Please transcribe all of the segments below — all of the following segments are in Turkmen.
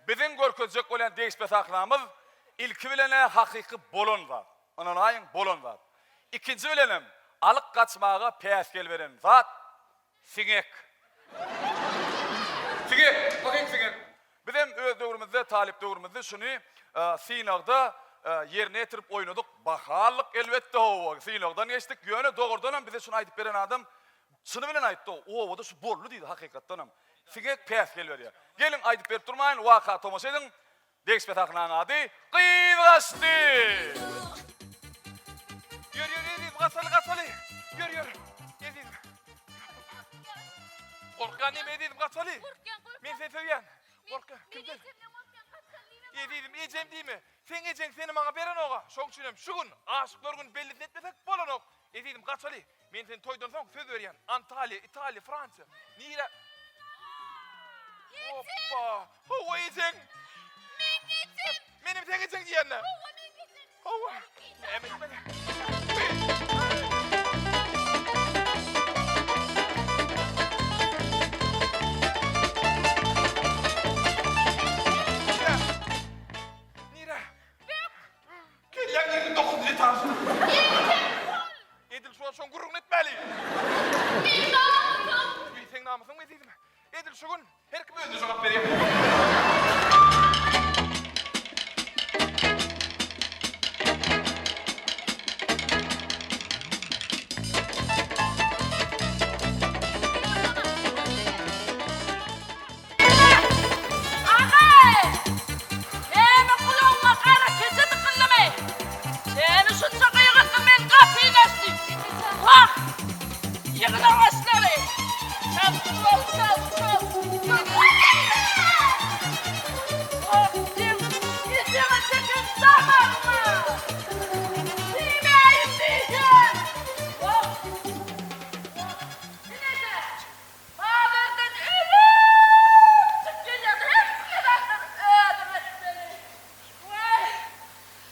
Biziň görkezjek bolýan degişme sahnamyz ilki bilen-ä hakyky bolan zat. Ynanaýyň, bolan zat. Ikinji bilenem alyp gaçmaga päsgel beren zat siňek. Siňek, hakyky siňek. Bizem öz döwrümizde, talyp döwrümizde şuny synagda ýerine ýetirip oýnadyk. Baha aldyk, elbetde, hawa, synagdan geçdik. Ýöne dogrudanam bize şuny aýdyp beren adam Çyny bilen aýtdy, obada şu boldy diýdi, hakykatdanam. Siňek päsgel berýär. Geliň, aýdyp berip durmaýyn, waka tomaşa ediň. Degişme sahnaň ady, Gyz gaçdy! Ýör, ýör, ezizim, gaçaly, gaçaly! Ýör, ýör, ezizim. Gorkýan diýme, ezizim, gaçaly! Gorkýan, gorkýan. Men seni söýýän. Gorkýan, Men kimden? ejemden gorkýan, gaçaly diýme maňa. Ezizim, ejem diýme. Seň ejeň seni maňa berenok-a. Şoň üçinem şu gün aşyklar güni bellisini etmesek bolanok. Ezizim, gaçaly! Men seni toýdan soň söz berýän, Antaliýa, Italiýa, Fransiýa, nirä? Hoppa! Hawa ejeň! Meň ejem! Menem seň ejeň diýende. Hawa meň ejem. Hawa. Näme etmeli? Nirä? Bök! Gelýän 29 etaž. Edil şu wagt şoň gürrüňini etmäli. Meň namysym. Wiý, seň namysyňmy ezizim? Edil şu gün her kim özüne jogap berýär. Agay! Näme gulagyňa gara keçe dykyldymy? Näme şunça gygyrdyň men gapyny aç diýip? Wah! Ýygna başlary! Çal, çal, çal, çal! Wah, seň ejeňe çeken damagyňa! Diýmäýin diýsem! Wah! Wah! Ine-de, Bazardan ölüp gelýän hemme zatlar özüm etmeli. Waý,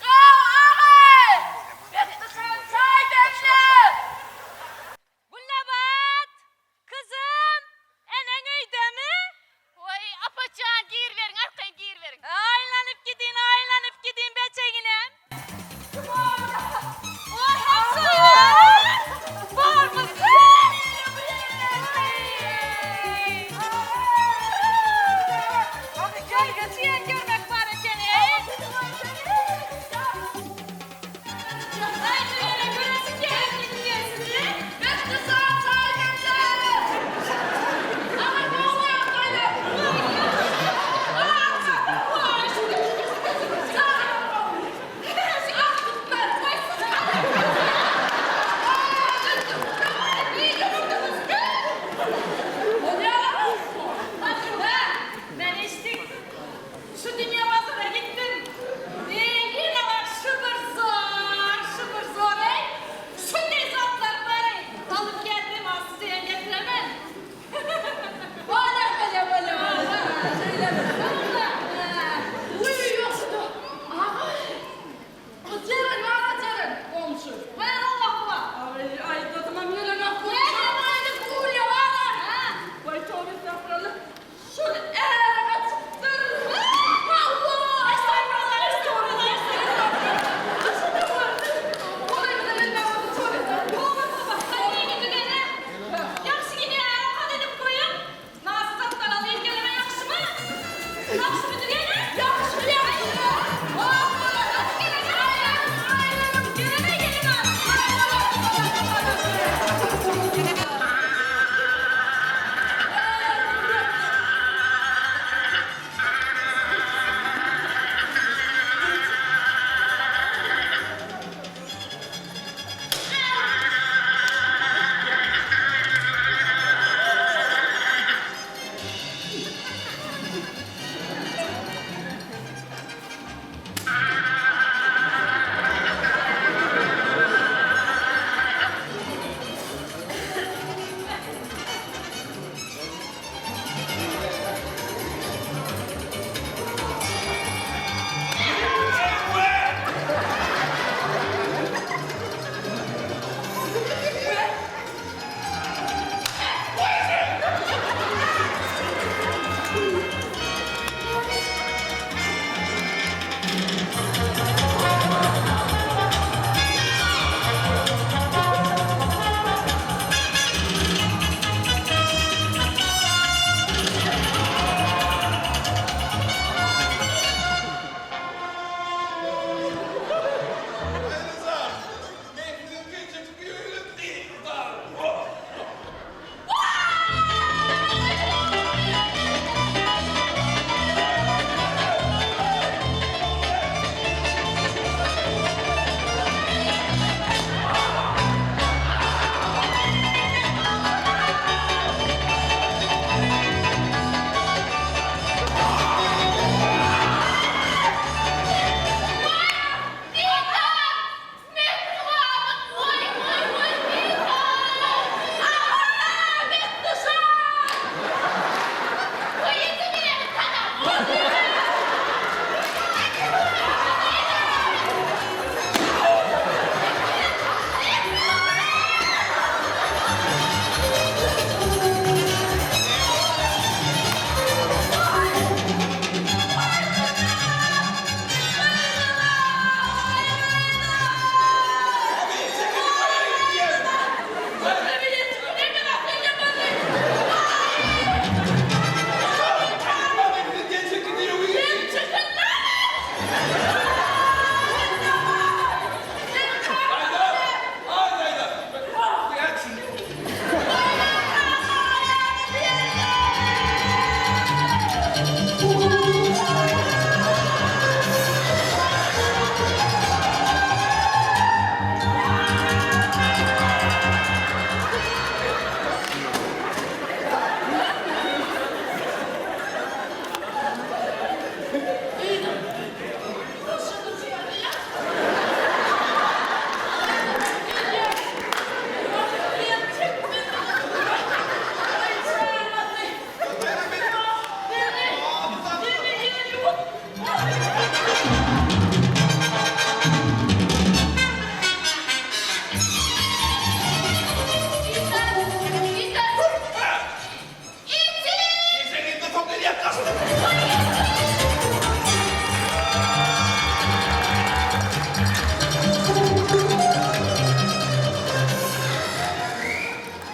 Gaw agay! Bekduşan çaý demle! Gülnabat! Kyzym, eneň öýdemi? Waý, apajan, giriberiň, arkaýyn giriberiň. Aýlanyp gidin, aýlanyp gidin beçeginem.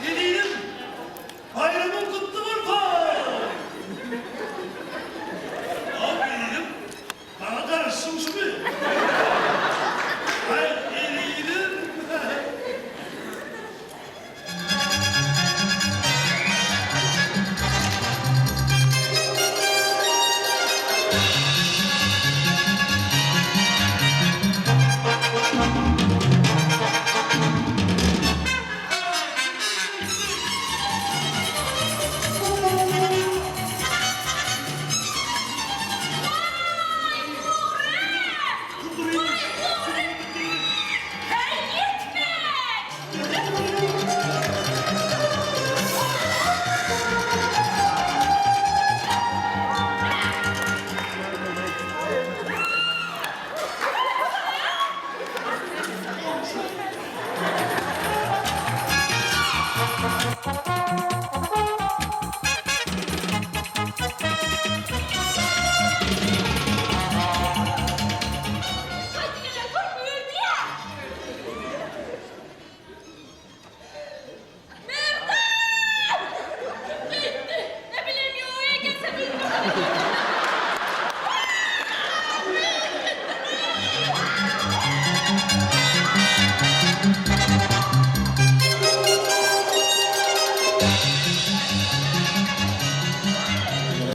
Ezizim, baýramyň gutly bolsun! Al ezizim, maňa garaşyň şumy? Aý, ezizim!